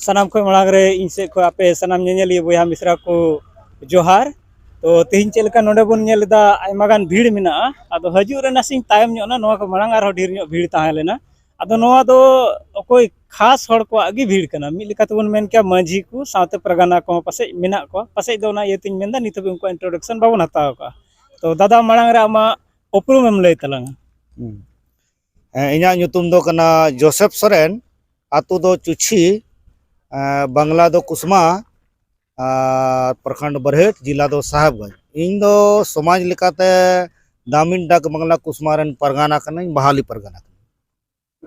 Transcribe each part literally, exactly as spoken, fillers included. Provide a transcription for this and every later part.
ᱥᱟᱱᱟᱢ ᱠᱷᱚᱱ ᱢᱟᱲᱟᱝ ᱨᱮ ᱤᱧ ᱥᱮᱫ ᱠᱷᱚᱱ ᱟᱯᱮ ᱥᱟᱱᱟᱢ ᱧᱮᱧᱮᱞᱤᱭᱟᱹ ᱵᱚᱭᱦᱟ ᱢᱤᱥᱨᱟ ᱠᱚ ᱡᱚᱦᱟᱨ᱾ ᱛᱚ ᱛᱮᱦᱮᱧ ᱪᱮᱫ ᱞᱮᱠᱟ ᱱᱚᱰᱮ ᱵᱚᱱ ᱧᱮᱞ ᱮᱫᱟ, ᱟᱭᱢᱟ ᱜᱟᱱ ᱵᱷᱤᱲ ᱢᱮᱱᱟᱜᱼᱟ᱾ ᱟᱫᱚ ᱦᱤᱡᱩᱜ ᱨᱮ ᱱᱟᱥᱮᱧ ᱛᱟᱭᱚᱢ ᱧᱚᱜ ᱮᱱᱟ, ᱱᱚᱣᱟ ᱠᱷᱚᱱ ᱢᱟᱲᱟᱝ ᱟᱨᱦᱚᱸ ᱰᱷᱮᱨ ᱧᱚᱜ ᱵᱷᱤᱲ ᱛᱟᱦᱮᱸ ᱞᱮᱱᱟ᱾ ᱟᱫᱚ ᱱᱚᱣᱟ ᱫᱚ ᱚᱠᱚᱭ ᱠᱷᱟᱥ ᱦᱚᱲ ᱠᱚᱣᱟᱜ ᱜᱮ ᱵᱷᱤᱲ ᱠᱟᱱᱟ, ᱢᱤᱫ ᱞᱮᱠᱟ ᱛᱮᱵᱚᱱ ᱢᱮᱱ ᱠᱮᱭᱟ ᱢᱟᱹᱡᱷᱤ ᱠᱚ ᱥᱟᱶᱛᱮ ᱯᱟᱨᱜᱟᱱᱟ ᱠᱚᱦᱚᱸ ᱯᱟᱥᱮᱡ ᱢᱮᱱᱟᱜ ᱠᱚᱣᱟ᱾ ᱯᱟᱥᱮᱡ ᱫᱚ ᱚᱱᱟ ᱤᱭᱟᱹᱛᱮᱧ ᱢᱮᱱᱫᱟ, ᱱᱤᱛ ᱦᱟᱹᱵᱤᱡ ᱩᱱᱠᱩᱣᱟᱜ introduction ᱵᱟᱵᱚᱱ ᱦᱟᱛᱟᱣ ᱟᱠᱟᱫᱼᱟ᱾ ᱛᱚ ᱫᱟᱫᱟ, ᱢᱟᱲᱟᱝ ᱨᱮ ᱟᱢᱟᱜ ᱩᱯᱨᱩᱢ ᱮᱢ ᱞᱟᱹᱭ ᱛᱟᱞᱟᱝᱟ᱾ ᱦᱩᱸ᱾ ᱦᱮᱸ, ᱤᱧᱟᱹᱜ ᱧᱩᱛᱩᱢ ᱫᱚ ᱠᱟᱱᱟ ᱡᱳᱥᱮᱯ ᱥᱚᱨᱮᱱ, ᱟᱛᱳ ᱫᱚ ᱪᱩᱪᱷᱤ, ᱮᱸ, ᱵᱟᱝᱞᱟ ᱫᱚ ᱠᱩᱥᱢᱟ, ᱟᱨ ᱯᱨᱚᱠᱷᱚᱸᱰ ᱵᱟᱨᱦᱮᱴ, ᱡᱮᱞᱟ ᱫᱚ ᱥᱟᱦᱮᱵᱽᱜᱚᱸᱡᱽ᱾ ᱤᱧ ᱫᱚ ᱥᱚᱢᱟᱡᱽ ᱞᱮᱠᱟᱛᱮ ᱫᱟᱢᱤᱱ ᱰᱟᱠ ᱵᱟᱝᱞᱟ ᱠᱩᱥᱢᱟ ᱨᱮᱱ ᱯᱟᱨᱜᱟᱱᱟ ᱠᱟᱹᱱᱟᱹᱧ, ᱵᱟᱦᱟᱞᱤ ᱯᱟᱨᱜᱟᱱᱟ ᱠᱟᱹᱱᱟᱹᱧ᱾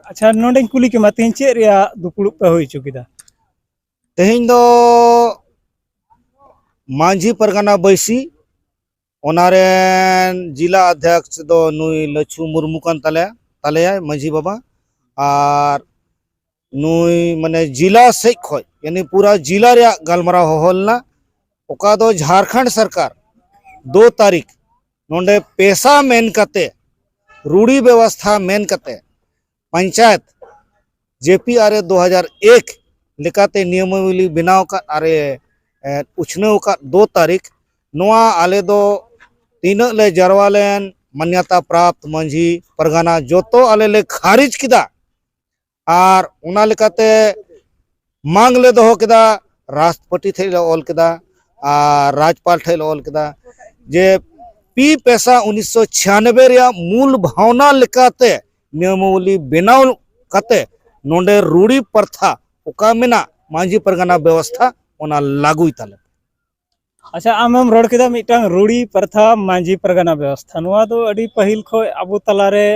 ᱟᱪᱪᱷᱟ, ᱱᱚᱰᱮᱧ ᱠᱩᱞᱤ ᱠᱮᱢᱟ, ᱛᱮᱦᱮᱧ ᱪᱮᱫ ᱨᱮᱭᱟᱜ ᱫᱩᱯᱲᱩᱵ ᱯᱮ ᱦᱩᱭ ᱦᱚᱪᱚ ᱠᱮᱫᱟ? ᱛᱮᱦᱮᱧ ᱫᱚ ᱢᱟᱹᱡᱷᱤ ᱯᱟᱨᱜᱟᱱᱟ ᱵᱟᱹᱭᱥᱤ, ᱚᱱᱟ ᱨᱮᱱ ᱡᱮᱞᱟ ᱚᱫᱷᱭᱚᱠᱥ ᱫᱚ ᱱᱩᱭ ᱞᱟᱹᱪᱷᱩ ᱢᱩᱨᱢᱩ ᱠᱟᱱ ᱛᱟᱞᱮᱭᱟ, ᱛᱟᱞᱮᱭᱟᱭ ᱢᱟᱹᱡᱷᱤ ᱵᱟᱵᱟ᱾ ᱟᱨ ᱱᱩᱭ ᱢᱟᱱᱮ ᱡᱮᱞᱟ ᱥᱮᱡ ᱠᱷᱚᱡ, ᱭᱟᱱᱤ ᱯᱩᱨᱟ ᱡᱮᱞᱟ ᱨᱮᱭᱟᱜ ᱜᱟᱞᱢᱟᱨᱟᱣ ᱦᱚᱦᱚ ᱞᱮᱱᱟ, ᱚᱠᱟ ᱫᱚ ᱡᱷᱟᱲᱠᱷᱚᱸᱰ ᱥᱚᱨᱠᱟᱨ ᱫᱩ ᱛᱟᱹᱨᱤᱠᱷ ᱱᱚᱰᱮ ᱯᱮᱥᱟ ᱢᱮᱱ ᱠᱟᱛᱮ, ᱨᱩᱲᱤ ᱵᱮᱵᱚᱥᱛᱷᱟ ᱢᱮᱱ ᱠᱟᱛᱮ ᱯᱚᱧᱪᱟᱭᱮᱛ ᱡᱮ ᱯᱤ ᱟᱨ ᱮ ᱫᱩ ᱦᱟᱡᱟᱨ ᱮᱠ ᱞᱮᱠᱟᱛᱮ ᱱᱤᱭᱚᱢᱟᱵᱚᱞᱤ ᱵᱮᱱᱟᱣ ᱟᱠᱟᱫ ᱟᱨ ᱮ, ᱮ, ᱩᱪᱷᱱᱟᱹᱣ ᱟᱠᱟᱫ ᱫᱩ ᱛᱟᱹᱨᱤᱠᱷ, ᱱᱚᱣᱟ ᱟᱞᱮ ᱫᱚ ᱛᱤᱱᱟᱹᱜ ᱞᱮ ᱡᱟᱨᱣᱟ ᱞᱮᱱ, ᱢᱟᱱᱭᱟᱛᱟ ᱯᱨᱟᱯᱛ ᱢᱟᱹᱡᱷᱤ ᱯᱟᱨᱜᱟᱱᱟ ᱡᱚᱛᱚ ᱟᱞᱮ ᱞᱮ ᱠᱷᱟᱨᱤᱡ ᱠᱮᱫᱟ᱾ ᱟᱨ ᱚᱱᱟ ᱞᱮᱠᱟᱛᱮ ᱢᱟᱝ ᱞᱮ ᱫᱚᱦᱚ ᱠᱮᱫᱟ, ᱨᱟᱥᱴᱨᱚᱯᱚᱛᱤ ᱴᱷᱮᱡ ᱞᱮ ᱚᱞ ᱠᱮᱫᱟ ᱟᱨ ᱨᱟᱡᱽᱯᱟᱞ ᱴᱷᱮᱡ ᱞᱮ ᱚᱞ ᱠᱮᱫᱟ ᱡᱮ ᱯᱤ ᱯᱮᱥᱟ ᱩᱱᱤᱥᱥᱚ ᱪᱷᱤᱭᱟᱱᱚᱵᱵᱳᱭ ᱨᱮᱭᱟᱜ ᱢᱩᱞ ᱵᱷᱟᱣᱱᱟ ᱞᱮᱠᱟᱛᱮ ᱱᱤᱭᱚᱢᱟᱵᱚᱞᱤ ᱵᱮᱱᱟᱣ ᱠᱟᱛᱮ ᱱᱚᱰᱮ ᱨᱩᱲᱤ ᱯᱨᱚᱛᱷᱟ ᱚᱠᱟ ᱢᱮᱱᱟᱜ ᱢᱟᱹᱡᱷᱤ ᱯᱟᱨᱜᱟᱱᱟ ᱵᱮᱵᱚᱥᱛᱷᱟ ᱚᱱᱟ ᱞᱟᱹᱜᱩᱭ ᱛᱟᱞᱮ᱾ ᱟᱪᱪᱷᱟ, ᱟᱢᱮᱢ ᱨᱚᱲ ᱠᱮᱫᱟ ᱢᱤᱫᱴᱟᱝ ᱨᱩᱲᱤ ᱯᱨᱚᱛᱷᱟ ᱢᱟᱹᱡᱷᱤ ᱯᱟᱨᱜᱟᱱᱟ ᱵᱮᱵᱚᱥᱛᱷᱟ, ᱱᱚᱣᱟ ᱫᱚ ᱟᱹᱰᱤ ᱯᱟᱹᱦᱤᱞ ᱠᱷᱚᱱ ᱟᱵᱚ ᱛᱟᱞᱟᱨᱮ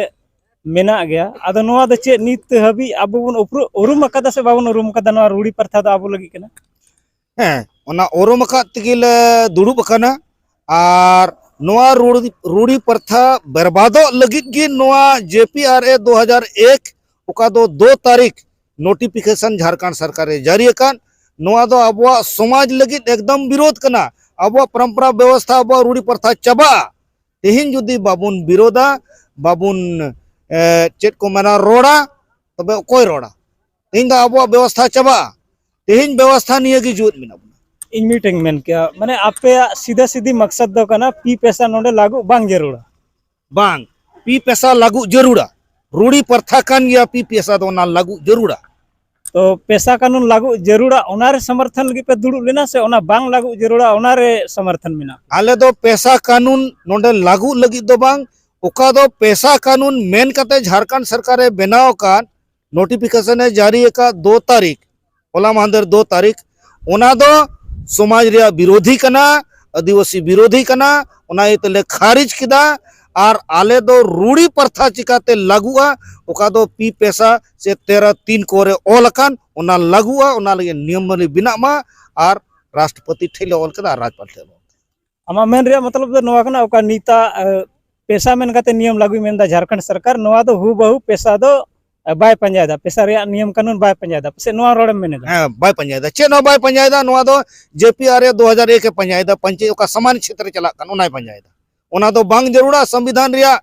ᱢᱮᱱᱟᱜ ᱜᱮᱭᱟ᱾ ᱟᱫᱚ ᱱᱚᱣᱟ ᱫᱚ ᱪᱮᱫ ᱱᱤᱛ ᱦᱟᱹᱵᱤᱡ ᱟᱵᱚ ᱵᱚᱱ ᱩᱯᱨᱩ-, ᱩᱨᱩᱢ ᱟᱠᱟᱫᱟ ᱥᱮ ᱵᱟᱵᱚᱱ ᱩᱨᱩᱢ ᱟᱠᱟᱫᱟ ᱱᱚᱣᱟ ᱨᱩᱲᱤ ᱯᱨᱚᱛᱷᱟ ᱫᱚ ᱟᱵᱚ ᱞᱟᱹᱜᱤᱫ ᱠᱟᱱᱟ? ᱦᱮᱸ, ᱚᱱᱟ ᱩᱨᱩᱢ ᱟᱠᱟᱫ ᱛᱮᱜᱮ ᱞᱮ ᱫᱩᱲᱩᱵ ᱟᱠᱟᱱᱟ᱾ ᱟᱨ ᱱᱚᱣᱟ ᱨᱩᱲᱤ, ᱨᱩᱲᱤ ᱯᱨᱚᱛᱷᱟ ᱵᱮᱨᱵᱟᱫᱚᱜ ᱞᱟᱹᱜᱤᱫ ᱜᱮ ᱱᱚᱣᱟ ᱡᱮ ᱯᱤ ᱟᱨ ᱮ ᱫᱩ ᱦᱟᱡᱟᱨ ᱮᱠ, ᱚᱠᱟ ᱫᱚ ᱫᱩ ᱛᱟᱹᱨᱤᱠᱷ ᱱᱳᱴᱤᱯᱷᱤᱠᱮᱥᱚᱱ ᱡᱷᱟᱲᱠᱷᱚᱸᱰ ᱥᱚᱨᱠᱟᱨᱮ ᱡᱟᱹᱨᱤ ᱟᱠᱟᱫ, ᱱᱚᱣᱟ ᱫᱚ ᱟᱵᱚᱣᱟᱜ ᱥᱚᱢᱟᱡᱽ ᱞᱟᱹᱜᱤᱫ ᱮᱠᱫᱚᱢ ᱵᱤᱨᱳᱫᱷ ᱠᱟᱱᱟ᱾ ᱟᱵᱚᱣᱟᱜ ᱯᱚᱨᱚᱢᱯᱚᱨᱟ ᱵᱮᱵᱚᱥᱛᱷᱟ, ᱟᱵᱚᱣᱟᱜ ᱨᱩᱲᱤ ᱯᱨᱚᱛᱷᱟ ᱪᱟᱵᱟᱜᱼᱟ᱾ ᱛᱮᱦᱮᱧ ᱡᱩᱫᱤ ᱵᱟᱵᱚᱱ ᱵᱤᱨᱳᱫᱟ, ᱵᱟᱵᱚᱱ, ᱮ, ᱪᱮᱫ ᱠᱚ ᱢᱮᱱᱟ, ᱨᱚᱲᱟ, ᱛᱚᱵᱮ ᱚᱠᱚᱭ ᱨᱚᱲᱟ? ᱛᱮᱦᱮᱧ ᱫᱚ ᱟᱵᱚᱣᱟᱜ ᱵᱮᱵᱚᱥᱛᱷᱟ ᱪᱟᱵᱟᱜᱼᱟ᱾ ᱛᱮᱦᱮᱧ ᱵᱮᱵᱚᱥᱛᱷᱟ ᱱᱤᱭᱟᱹ ᱜᱮ ᱡᱩᱛ ᱢᱮᱱᱟᱜ ᱵᱚᱱᱟ᱾ ᱤᱧ ᱢᱤᱫᱴᱮᱱ ᱢᱮᱱ ᱠᱮᱭᱟ, ᱢᱟᱱᱮ ᱟᱯᱮᱭᱟᱜ ᱥᱤᱫᱷᱟᱹ ᱥᱤᱫᱷᱤ ᱢᱟᱠᱥᱟᱫ ᱫᱚ ᱠᱟᱱᱟ ᱯᱤ ᱯᱮᱥᱟ ᱱᱚᱰᱮ ᱞᱟᱹᱜᱩ ᱵᱟᱝ ᱡᱟᱹᱨᱩᱲᱟ? ᱵᱟᱝ, ᱯᱤ ᱯᱮᱥᱟ ᱞᱟᱹᱜᱩ ᱡᱟᱹᱨᱩᱲᱟ᱾ ᱨᱩᱲᱤ ᱯᱨᱚᱛᱷᱟ ᱠᱟᱱ ᱜᱮᱭᱟ, ᱯᱤ ᱯᱮᱥᱟ ᱫᱚ ᱚᱱᱟ ᱞᱟᱹᱜᱩ ᱡᱟᱹᱨᱩᱲᱟ᱾ ᱛᱚ ᱯᱮᱥᱟ ᱠᱟᱹᱱᱩᱱ ᱞᱟᱹᱜᱩ ᱡᱟᱹᱨᱩᱲᱟ, ᱚᱱᱟ ᱨᱮ ᱥᱚᱢᱚᱨᱛᱷᱚᱱ ᱞᱟᱹᱜᱤᱫ ᱯᱮ ᱫᱩᱲᱩᱵ ᱞᱮᱱᱟ ᱥᱮ ᱚᱱᱟ ᱵᱟᱝ ᱞᱟᱹᱜᱩ ᱡᱟᱹᱨᱩᱲᱟ, ᱚᱱᱟ ᱨᱮ ᱥᱚᱢᱚᱨᱛᱷᱚᱱ ᱢᱮᱱᱟᱜᱼᱟ? ᱟᱞᱮ ᱫᱚ ᱯᱮᱥᱟ ᱠᱟᱹᱱᱩᱱ ᱱᱚᱰᱮ ᱞᱟᱹᱜᱩ ᱞᱟᱹᱜᱤᱫ ᱫᱚ ᱵᱟᱝ, ᱚᱠᱟ ᱫᱚ ᱯᱮᱥᱟ ᱠᱟᱹᱱᱩᱱ ᱢᱮᱱ ᱠᱟᱛᱮ ᱡᱷᱟᱲᱠᱷᱚᱸᱰ ᱥᱚᱨᱠᱟᱨᱮ ᱵᱮᱱᱟᱣ ᱟᱠᱟᱫ, ᱱᱳᱴᱤᱯᱷᱤᱠᱮᱥᱚᱱ ᱮ ᱡᱟᱹᱨᱤ ᱟᱠᱟᱫ ᱫᱩ ᱛᱟᱹᱨᱤᱠᱷ, ᱦᱚᱞᱟ ᱢᱟᱦᱫᱮᱨ ᱫᱩ ᱛᱟᱹᱨᱤᱠᱷ, ᱚᱱᱟ ᱫᱚ ᱥᱚᱢᱟᱡᱽ ᱨᱮᱭᱟᱜ ᱵᱤᱨᱳᱫᱷᱤ ᱠᱟᱱᱟ, ᱟᱹᱫᱤᱵᱟᱹᱥᱤ ᱵᱤᱨᱳᱫᱷᱤ ᱠᱟᱱᱟ, ᱚᱱᱟ ᱤᱭᱟᱹ ᱛᱮᱞᱮ ᱠᱷᱟᱨᱤᱡ ᱠᱮᱫᱟ᱾ ᱟᱨ ᱟᱞᱮ ᱫᱚ ᱨᱩᱲᱤ ᱯᱨᱚᱛᱷᱟ ᱪᱤᱠᱟᱛᱮ ᱞᱟᱹᱜᱩᱜᱼᱟ, ᱚᱠᱟ ᱫᱚ ᱯᱤ ᱯᱮᱥᱟ ᱥᱮ ᱛᱮᱨᱚ ᱛᱤᱱ ᱠᱚᱨᱮ ᱚᱞ ᱟᱠᱟᱱ, ᱚᱱᱟ ᱞᱟᱹᱜᱩᱜᱼᱟ, ᱚᱱᱟ ᱞᱟᱹᱜᱤᱫ ᱱᱤᱭᱚᱢᱟᱵᱚᱞᱤ ᱵᱮᱱᱟᱜ ᱢᱟ᱾ ᱟᱨ ᱨᱟᱥᱴᱨᱚᱯᱚᱛᱤ ᱴᱷᱮᱡ ᱞᱮ ᱚᱞ ᱠᱮᱫᱟ, ᱟᱨ ᱨᱟᱡᱽᱯᱟᱞ ᱴᱷᱮᱡ ᱞᱮ ᱚᱞ ᱠᱮᱫᱟ᱾ ᱟᱢᱟᱜ ᱢᱮᱱ ᱨᱮᱭᱟᱜ ᱢᱚᱛᱞᱚᱵ ᱫᱚ ᱱᱚᱣᱟ ᱠᱟᱱᱟ, ᱚᱠᱟ ᱱᱤᱛᱟᱜ, ᱮ, ᱯᱮᱥᱟ ᱢᱮᱱ ᱠᱟᱛᱮ ᱱᱤᱭᱚᱢ ᱞᱟᱹᱜᱩᱭ ᱢᱮᱱᱫᱟ ᱡᱷᱟᱲᱠᱷᱚᱸᱰ ᱥᱚᱨᱠᱟᱨ, ᱱᱚᱣᱟ ᱫᱚ ᱦᱩᱵᱟᱦᱩ ᱯᱮᱥᱟ ᱫᱚ, ᱮ, ᱵᱟᱭ ᱯᱟᱸᱡᱟᱭᱮᱫᱟ, ᱯᱮᱥᱟ ᱨᱮᱭᱟᱜ ᱱᱤᱭᱚᱢ ᱠᱟᱹᱱᱩᱱ ᱵᱟᱭ ᱯᱟᱸᱡᱟᱭᱮᱫᱟ, ᱯᱟᱥᱮᱡ ᱱᱚᱣᱟ ᱨᱚᱲᱮᱢ ᱢᱮᱱᱮᱫᱟ? ᱦᱮᱸ, ᱵᱟᱭ ᱯᱟᱸᱡᱟᱭᱮᱫᱟ, ᱪᱮᱫ ᱦᱚᱸ ᱵᱟᱭ ᱯᱟᱸᱡᱟᱭᱮᱫᱟ᱾ ᱱᱚᱣᱟ ᱫᱚ ᱡᱮ ᱯᱤ ᱟᱨ ᱮ ᱫᱩ ᱦᱟᱡᱟᱨ ᱮᱠ ᱮ ᱯᱟᱸᱡᱟᱭᱮᱫᱟ, ᱯᱟᱸᱪᱮ ᱚᱠᱟ ᱥᱚᱢᱟᱱ ᱪᱷᱮᱛᱨᱚ ᱪᱟᱞᱟᱜ ᱠᱟᱱ, ᱚᱱᱟᱭ ᱯᱟᱸᱡᱟᱭᱮᱫᱟ᱾ ᱚᱱᱟ ᱫᱚ ᱵᱟᱝ ᱡᱟᱹᱨᱩᱲᱟ᱾ ᱥᱚᱝᱵᱤᱫᱷᱟᱱ ᱨᱮᱭᱟᱜ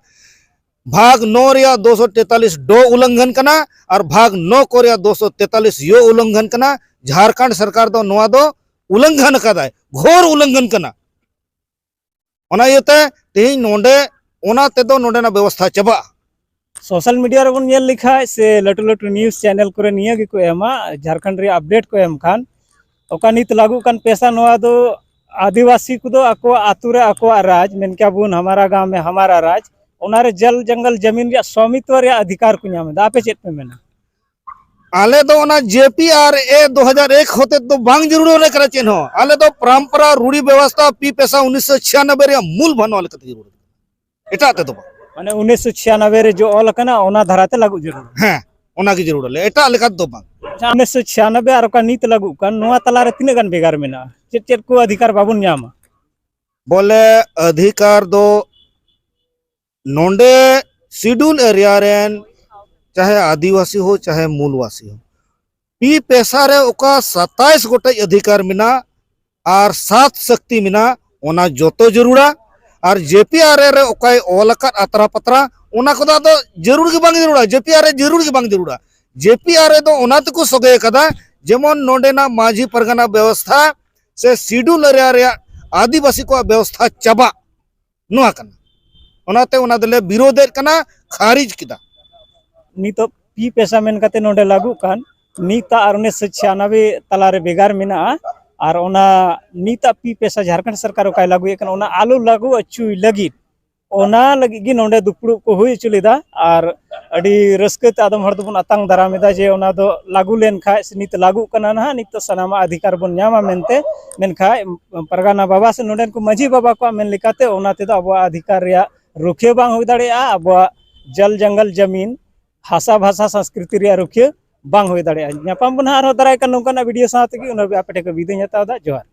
ᱵᱷᱟᱜᱽ ᱱᱚ ᱨᱮᱭᱟᱜ ᱫᱩᱥᱚ ᱛᱮᱛᱟᱞᱤᱥ ᱰᱚ ᱩᱞᱞᱚᱝᱜᱷᱚᱱ ᱠᱟᱱᱟ ᱟᱨ ᱵᱷᱟᱜᱽ ᱱᱚ ᱠᱚ ᱨᱮᱭᱟᱜ ᱫᱩᱥᱚ ᱛᱮᱛᱟᱞᱤᱥ ᱭᱚ ᱩᱞᱞᱚᱝᱜᱷᱚᱱ ᱠᱟᱱᱟ᱾ ᱡᱷᱟᱲᱠᱷᱚᱸᱰ ᱥᱚᱨᱠᱟᱨ ᱫᱚ ᱱᱚᱣᱟ ᱫᱚ ᱩᱞᱞᱚᱝᱜᱷᱚᱱ ᱟᱠᱟᱫᱟᱭ, ᱜᱷᱳᱨ ᱩᱞᱞᱚᱝᱜᱷᱚᱱ ᱠᱟᱱᱟ᱾ ᱚᱱᱟ ᱤᱭᱟᱹᱛᱮ ᱛᱮᱦᱮᱧ ᱱᱚᱰᱮ, ᱚᱱᱟ ᱛᱮᱫᱚ ᱱᱚᱰᱮᱱᱟᱜ ᱵᱮᱵᱚᱥᱛᱷᱟ ᱪᱟᱵᱟᱜᱼᱟ᱾ ᱥᱳᱥᱟᱞ ᱢᱤᱰᱤᱭᱟ ᱨᱮᱵᱚᱱ ᱧᱮᱞ ᱞᱮᱠᱷᱟᱡ ᱥᱮ ᱞᱟᱹᱴᱩ ᱞᱟᱹᱴᱩ ᱱᱤᱭᱩᱡᱽ ᱪᱮᱱᱮᱞ ᱠᱚᱨᱮ ᱱᱤᱭᱟᱹ ᱜᱮᱠᱚ ᱮᱢᱟ, ᱡᱷᱟᱲᱠᱷᱚᱸᱰ ᱨᱮᱭᱟᱜ ᱟᱯᱰᱮᱴ ᱠᱚ ᱮᱢ ᱠᱷᱟᱱ, ᱚᱠᱟ ᱱᱤᱛ ᱞᱟᱹᱜᱩᱜ ᱠᱟᱱ ᱯᱮᱥᱟ, ᱱᱚᱣᱟ ᱫᱚ ᱟᱹᱫᱤᱵᱟᱹᱥᱤ ᱠᱚᱫᱚ ᱟᱠᱚᱣᱟᱜ ᱟᱹᱛᱩ ᱨᱮ ᱟᱠᱚᱣᱟᱜ ᱨᱟᱡᱽ, ᱢᱮᱱ ᱠᱮᱭᱟ ᱵᱚᱱ ᱦᱟᱢᱟᱨᱟ ᱜᱟᱸᱣ ᱢᱮ ᱦᱟᱢᱟᱨᱟ ᱨᱟᱡᱽ, ᱚᱱᱟ ᱨᱮ ᱡᱚᱞ ᱡᱚᱝᱜᱚᱞ ᱡᱟᱢᱤᱱ ᱨᱮᱭᱟᱜ ᱥᱣᱟᱢᱤᱛᱣᱚ ᱨᱮᱭᱟᱜ ᱚᱫᱷᱤᱠᱟᱨ ᱠᱚ ᱧᱟᱢ ᱮᱫᱟ᱾ ᱟᱯᱮ ᱪᱮᱫ ᱯᱮ ᱢᱮᱱᱟ? ᱟᱞᱮ ᱫᱚ ᱚᱱᱟ ᱡᱮ ᱯᱤ ᱟᱨ ᱮ ᱫᱩ ᱦᱟᱡᱟᱨ ᱮᱠ ᱦᱚᱛᱮ ᱫᱚ ᱵᱟᱝ ᱡᱟᱹᱨᱩᱲ ᱟᱞᱮ ᱠᱟᱱᱟ ᱪᱮᱫ ᱦᱚᱸ᱾ ᱟᱞᱮ ᱫᱚ ᱯᱚᱨᱚᱢᱯᱚᱨᱟ ᱨᱩᱲᱤ ᱵᱮᱵᱚᱥᱛᱷᱟ ᱯᱤ ᱯᱮᱥᱟ ᱩᱱᱤᱥᱥᱚ ᱪᱷᱤᱭᱟᱱᱚᱵᱵᱳᱭ ᱨᱮᱭᱟᱜ ᱢᱩᱞ ᱵᱷᱟᱱᱣᱟ ᱞᱮᱠᱟᱛᱮ ᱡᱟᱹᱨᱩᱲ᱾ ᱮᱴᱟᱜ ᱛᱮᱫᱚ ᱵᱟᱝ᱾ ᱢᱟᱱᱮ ᱩᱱᱤᱥᱥᱚ ᱪᱷᱤᱭᱟᱱᱚᱵᱵᱳᱭ ᱨᱮ ᱡᱚ ᱚᱞ ᱟᱠᱟᱱᱟ, ᱚᱱᱟ ᱫᱷᱟᱨᱟ ᱛᱮ ᱞᱟᱹᱜᱩ ᱡᱟᱹᱨᱩᱲ᱾ ᱦᱮᱸ, ᱚᱱᱟ ᱜᱮ ᱡᱟᱹᱨᱩᱲ ᱟᱞᱮ, ᱮᱴᱟᱜ ᱞᱮᱠᱟ ᱫᱚ ᱵᱟᱝ᱾ ᱟᱪᱪᱷᱟ, ᱩᱱᱤᱥᱥᱚ ᱪᱷᱤᱭᱟᱱᱚᱵᱵᱳᱭ ᱟᱨ ᱚᱠᱟ ᱱᱤᱛ ᱞᱟᱹᱜᱩᱜ ᱠᱟᱱ, ᱱᱚᱣᱟ ᱛᱟᱞᱟ ᱨᱮ ᱛᱤᱱᱟᱹᱜ ᱜᱟᱱ ᱵᱷᱮᱜᱟᱨ ᱢᱮᱱᱟᱜᱼᱟ? ᱪᱮᱫ ᱪᱮᱫ ᱠᱚ ᱚᱫᱷᱤᱠᱟᱨ ᱵᱟᱵᱚᱱ ᱧᱟᱢᱟ? ᱵᱚᱞᱮ, ᱚᱫᱷᱤᱠᱟᱨ ᱫᱚ ᱱᱚᱰᱮ ᱥᱤᱰᱩᱞ ᱮᱨᱤᱭᱟ ᱨᱮᱱ, ᱪᱟᱦᱮ ᱟᱹᱫᱤᱵᱟᱹᱥᱤ ᱦᱳ, ᱪᱟᱦᱮ ᱢᱩᱞᱣᱟᱥᱤ ᱦᱳ, ᱯᱤ ᱯᱮᱥᱟ ᱨᱮ ᱚᱠᱟ ᱥᱟᱛᱟᱭᱤᱥ ᱜᱚᱴᱮᱡ ᱚᱫᱷᱤᱠᱟᱨ ᱢᱮᱱᱟᱜ ᱟᱨ ᱥᱟᱛ ᱥᱟᱠᱛᱤ ᱢᱮᱱᱟᱜ, ᱚᱱᱟ ᱡᱚᱛᱚ ᱡᱟᱹᱨᱩᱲᱟ᱾ ᱟᱨ ᱡᱮ ᱯᱤ ᱟᱨ ᱮ ᱨᱮ ᱚᱠᱟᱭ ᱚᱞ ᱟᱠᱟᱫ ᱟᱛᱨᱟ ᱯᱟᱛᱨᱟ, ᱚᱱᱟ ᱠᱚᱫᱚ ᱟᱫᱚ ᱡᱟᱹᱨᱩᱲ ᱜᱮ ᱵᱟᱝ ᱡᱟᱹᱨᱩᱲᱟ, ᱡᱮ ᱯᱤ ᱟᱨ ᱮ ᱡᱟᱹᱨᱩᱲ ᱜᱮ ᱵᱟᱝ ᱡᱟᱹᱨᱩᱲᱟ᱾ ᱡᱮ ᱯᱤ ᱟᱨ ᱮ ᱫᱚ ᱚᱱᱟ ᱛᱮᱠᱚ ᱥᱚᱜᱮ ᱟᱠᱟᱫᱟ, ᱡᱮᱢᱚᱱ ᱱᱚᱰᱮᱱᱟᱜ ᱢᱟᱹᱡᱷᱤ ᱯᱟᱨᱜᱟᱱᱟ ᱵᱮᱵᱚᱥᱛᱷᱟ ᱥᱮ ᱥᱤᱰᱩᱞ ᱮᱨᱤᱭᱟ ᱨᱮᱭᱟᱜ ᱟᱹᱫᱤᱵᱟᱹᱥᱤ ᱠᱚᱣᱟᱜ ᱵᱮᱵᱚᱥᱛᱷᱟ ᱪᱟᱵᱟᱜ, ᱱᱚᱣᱟ ᱠᱟᱱᱟ᱾ ᱚᱱᱟᱛᱮ ᱚᱱᱟ ᱫᱚᱞᱮ ᱵᱤᱨᱳᱫᱷᱮᱫ ᱠᱟᱱᱟ, ᱠᱷᱟᱨᱤᱡ ᱠᱮᱫᱟ᱾ ᱱᱤᱛᱚᱜ ᱯᱤ ᱯᱮᱥᱟ ᱢᱮᱱ ᱠᱟᱛᱮ ᱱᱚᱰᱮ ᱞᱟᱹᱜᱩᱜ ᱠᱟᱱ ᱱᱤᱛᱟᱜ ᱟᱨ ᱩᱱᱤᱥᱥᱚ ᱪᱷᱤᱭᱟᱱᱟᱵᱮ ᱛᱟᱞᱟᱨᱮ ᱵᱷᱮᱜᱟᱨ ᱢᱮᱱᱟᱜᱼᱟ᱾ ᱟᱨ ᱚᱱᱟ ᱱᱤᱛᱟᱜ ᱯᱤ ᱯᱮᱥᱟ ᱡᱷᱟᱲᱠᱷᱚᱸᱰ ᱥᱚᱨᱠᱟᱨ ᱚᱠᱟᱭ ᱞᱟᱹᱜᱩᱭᱮᱫ ᱠᱟᱱᱟ, ᱚᱱᱟ ᱟᱞᱚ ᱞᱟᱹᱜᱩ ᱦᱚᱪᱚᱭ ᱞᱟᱹᱜᱤᱫ, ᱚᱱᱟ ᱞᱟᱹᱜᱤᱫ ᱜᱮ ᱱᱚᱰᱮ ᱫᱩᱯᱲᱩᱵ ᱠᱚ ᱦᱩᱭ ᱦᱚᱪᱚ ᱞᱮᱫᱟ᱾ ᱟᱨ ᱟᱹᱰᱤ ᱨᱟᱹᱥᱠᱟᱹ ᱛᱮ ᱟᱫᱚᱢ ᱦᱚᱲ ᱫᱚᱵᱚᱱ ᱟᱛᱟᱝ ᱫᱟᱨᱟᱢ ᱮᱫᱟ ᱡᱮ ᱚᱱᱟ ᱫᱚ ᱞᱟᱹᱜᱩ ᱞᱮᱱᱠᱷᱟᱡ ᱥᱮ ᱱᱤᱛ ᱞᱟᱹᱜᱩᱜ ᱠᱟᱱᱟ ᱱᱟᱦᱟᱜ, ᱱᱤᱛ ᱫᱚ ᱥᱟᱱᱟᱢᱟᱜ ᱚᱫᱷᱤᱠᱟᱨ ᱵᱚᱱ ᱧᱟᱢᱟ ᱢᱮᱱᱛᱮ᱾ ᱢᱮᱱᱠᱷᱟᱡ ᱯᱟᱨᱜᱟᱱᱟ ᱵᱟᱵᱟ ᱥᱮ ᱱᱚᱰᱮᱱ ᱠᱚ ᱢᱟᱹᱡᱷᱤ ᱵᱟᱵᱟ ᱠᱚᱣᱟᱜ ᱢᱮᱱ ᱞᱮᱠᱟᱛᱮ ᱚᱱᱟ ᱛᱮᱫᱚ ᱟᱵᱚᱣᱟᱜ ᱚᱫᱷᱤᱠᱟᱨ ᱨᱮᱭᱟᱜ ᱨᱩᱠᱷᱤᱭᱟᱹ ᱵᱟᱝ ᱦᱩᱭ ᱫᱟᱲᱮᱭᱟᱜᱼᱟ, ᱟᱵᱚᱣᱟᱜ ᱡᱚᱞ ᱡᱚᱝᱜᱚᱞ ᱡᱟᱢᱤᱱ ᱦᱟᱥᱟ ᱵᱷᱟᱥᱟ ᱥᱚᱝᱥᱠᱨᱤᱛᱤ ᱨᱮᱭᱟᱜ ᱨᱩᱠᱷᱤᱭᱟᱹ ᱵᱟᱝ ᱦᱩᱭ ᱫᱟᱲᱮᱭᱟᱜᱼᱟ᱾ ᱧᱟᱯᱟᱢ ᱵᱚᱱ ᱦᱟᱸᱜ ᱟᱨᱦᱚᱸ ᱫᱟᱨᱟᱭ ᱠᱟᱱ ᱱᱚᱝᱠᱟᱱᱟᱜ ᱵᱷᱤᱰᱤᱭᱳ ᱥᱟᱶ ᱛᱮᱜᱮ, ᱩᱱ ᱦᱟᱹᱵᱤᱡ ᱟᱯᱮ ᱴᱷᱮᱱ ᱠᱷᱚᱱ ᱵᱤᱫᱟᱹᱭ ᱦᱟᱛᱟᱣ ᱮᱫᱟ᱾ ᱡᱚᱦᱟᱨ᱾